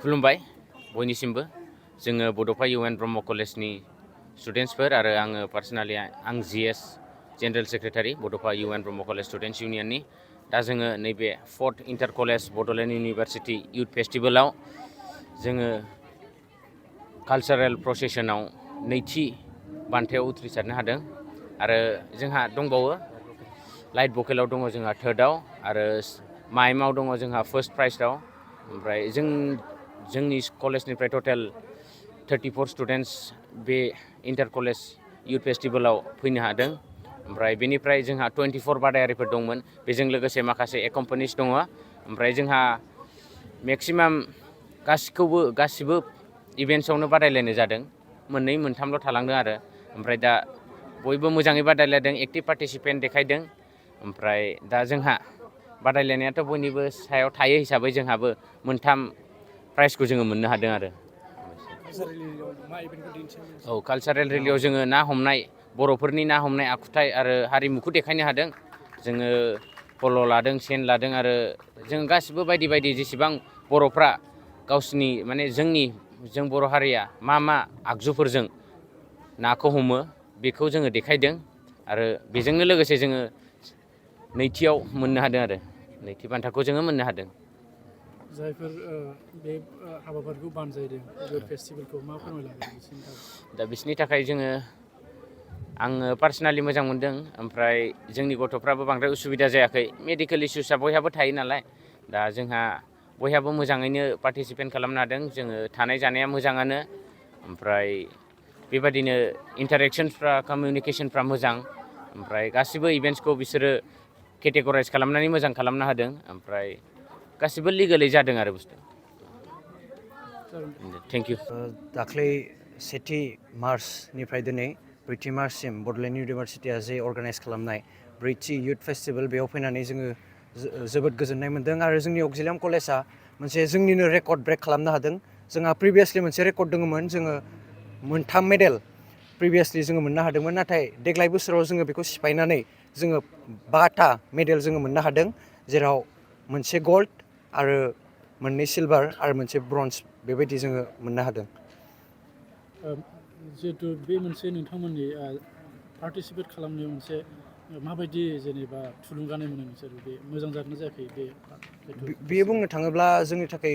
खुलुमबाय बयनिसिमबो जोङो बड'फा इउएन ब्रह्म कलेजनि स्टुडेन्टसफोर आरो आङो पार्सनेलि आं जिएस जेनेरेल सेक्रेटारि बड'फा इउएन ब्रह्म कलेज स्टुडेन्टस इउनियननि दा जोङो नैबे 4th inter college Bodoland university youth फेस्टिभेलाव जोङो कालचारेल प्रसेसनाव नैथि बान्थायाव उथ्रिसारनो हादों आरो जोंहा दंबावो लाइट भकेलाव दङ जोंहा थार्डआव आरो माइमाव दङ जोंहा फार्स्ट प्राइजआव ओमफ्राय जोंनि कलेजनिफ्राय टटेल 34 स्टुडेन्टस बे इन्टार कलेज इउथ फेस्टिभेलाव फैनो हादों ओमफ्राय बेनिफ्राय जोंहा 24 बादायारिफोर दंमोन बेजों लोगोसे माखासे एकाम्पानिस दङ ओमफ्राय जोंहा मेक्सिमाम गासिबो इभेन्ट्सआवनो बादायलायनाय जादों मोननै मोनथामल' थालांदों आरो ओमफ्राय दा बयबो मोजाङै बादायलायदों एक्टिभ पार्टिसिपेन्ट देखायदों ओमफ्राय दा जोंहा बादायलायनायाथ' बयनिबो सायाव थायो हिसाबै जोंहाबो मोनथाम प्राइजखौ जोङो मोननो हादों आरो कालचारेल रेलियाव जोङो ना हमनाय बर'फोरनि ना हमनाय आखुथाय आरो हारिमुखौ देखायनो हादों जोङो फल' लादों सेन लादों आरो जों गासिबो बायदि बायदि जेसेबां बर'फ्रा गावसिनि माने जों बर' हारिया मा आगजुफोरजों नाखौ हमो बेखौ जोङो देखायदों आरो बेजोंनो लोगोसे जोङो नैथियाव मोननो हादों आरो नैथि बान्थाखौ जोङो मोननो हादों जायफोर बे हाबाफारिखौ बानजायदों इउथ फेस्टिभेलखौ मा फोरमायलांदों बिसोरनि थाखाय दा बिसोरनि थाखाय आङो पार्सनेलि मोजां मोनदों ओमफ्राय जोंनि गथ'फ्राबो बांद्राय उसुबिदा जायाखै मेडिकेल इस्युसआ बयहाबो थायो नालाय दा जोंहा बयहाबो मोजाङैनो पार्टिसिपेट खालामनो हादों जोङो थानाय जानाया मोजाङानो ओमफ्राय बेबादिनो इन्टारेक्सनफ्रा कमिउनिकेसनफ्रा मोजां ओमफ्राय गासिबो इभेन्ट्सखौ बिसोरो केटेगराइज खालामनानै मोजां खालामनो हादों ओमफ्राय गासिबो लिगेलै जादों आरो बुस्थुआ थेंक इउ दाख्लै 7 मार्चनिफ्राय दिनै 3 मार्चसिम बड'लेण्ड इउनिभार्सिटिया जे अर्गानाइज खालामनाय ब्रैथि इउथ फेस्टिभेल बेयाव फैनानै जोङो जोबोद गोजोननाय मोन्दों आरो जोंनि अक्जिलियाम कलेजआ मोनसे जोंनिनो रेकर्ड ब्रेक खालामनो हादों जोंहा प्रिभियासलि मोनसे रेकर्ड दङमोन जोङो मोनथाम मेडेल प्रिभियासलि जोङो मोननो हादोंमोन नाथाय देग्लाय बोसोराव जोङो बेखौ सिफायनानै जोङो 5था मेडेल जोङो मोननो हादों जेराव मोनसे गल्ड आरो मोननै सिलभार आरो मोनसे ब्रन्ज बेबायदि जोङो मोननो हादों जिहेतु बे मोनसे नोंथांमोननि पार्टिसिपेट खालामनायाव मोनसे माबायदि जेनेबा थुलुंगानाय मोनो नोंसोर बे मोजां जादोंना जायाखै बेयो बुंनो थाङोब्ला जोंनि थाखाय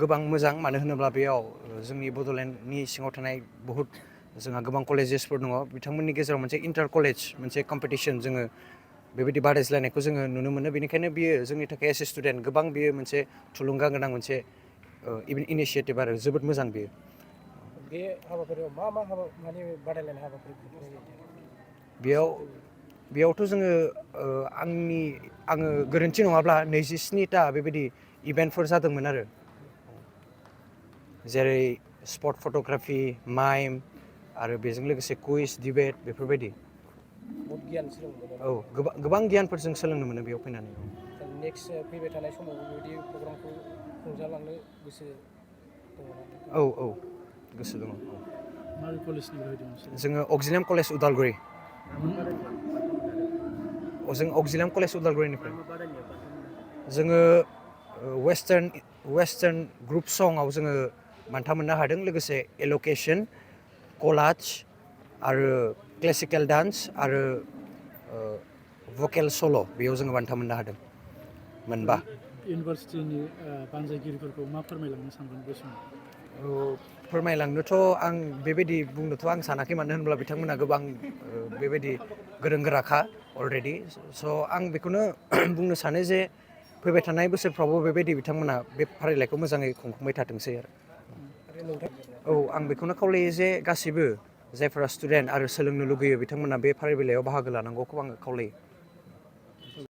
गोबां मोजां मानो होनोब्ला बेयाव जोंनि बड'लेण्डनि सिङाव थानाय बहुद जोंहा गोबां कलेजेसफोर दङ बिथांमोननि गेजेराव मोनसे इन्टार कलेज मोनसे कम्पिटिसन जोङो बेबायदि बादायज्लायनायखौ जोङो नुनो मोनो बेनिखायनो बियो जोंनि थाखाय एस ए स्टुडेन्ट गोबां बियो मोनसे थुलुंगा गोनां मोनसे इनिशियेटिभ आरो जोबोद मोजां बियो बे हाबाफारियाव मा माने बादायलायनाय हाबाफारि बेयावथ' जोङो आङो गोरोन्थि नङाब्ला 27टा बेबायदि इभेन्टफोर जादोंमोन आरो जेरै स्पट फट'ग्राफि माइम आरो बेजों लोगोसे कुइज डिबेट बेफोरबायदि औ गोबां गियानफोर जों सोलोंनो मोनो बेयाव फैनानै नेक्स्ट फैबाय थानाय समाव बेबायदि प्रग्रामखौ खुंजालांनो गोसो दङ औ गोसो दङ माबे कलेजनिफ्राय फैदों जोङो अक्जिलियाम कलेज उदालगुरि जों अक्जिलियाम कलेज उदालगुरिनिफ्राय जोङो वेस्टार्न ग्रुप सङाव जोङो बान्था मोननो हादों लोगोसे एल'केसन कलाज आरो क्लासिकेल डान्स आरो भकेल सल' बेयाव जोङो बान्था मोननो हादों मोनबा इउनिभार्सिटिनि बानजायगिरिफोरखौ मा फोरमायलांनो सानदों बे समाव फोरमायलांनोथ' आं बेबायदि बुंनोथ' आं सानाखै मानो होनब्ला बिथांमोना गोबां बेबायदि गोरों गोराखा अलरेडि स' आं बेखौनो बुंनो सानो जे फैबाय थानाय बोसोरफ्रावबो बेबायदि बिथांमोना बे फारिलाइखौ मोजाङै खुंफुंबाय थाथोंसै आरो आं बेखौनो खावलायो जे गासैबो जायफोरा स्टुडेन्ट आरो सोलोंनो लुगैयो बिथांमोना बे फारिलाइयाव बाहागो लानांगौखौ आङो खावलायो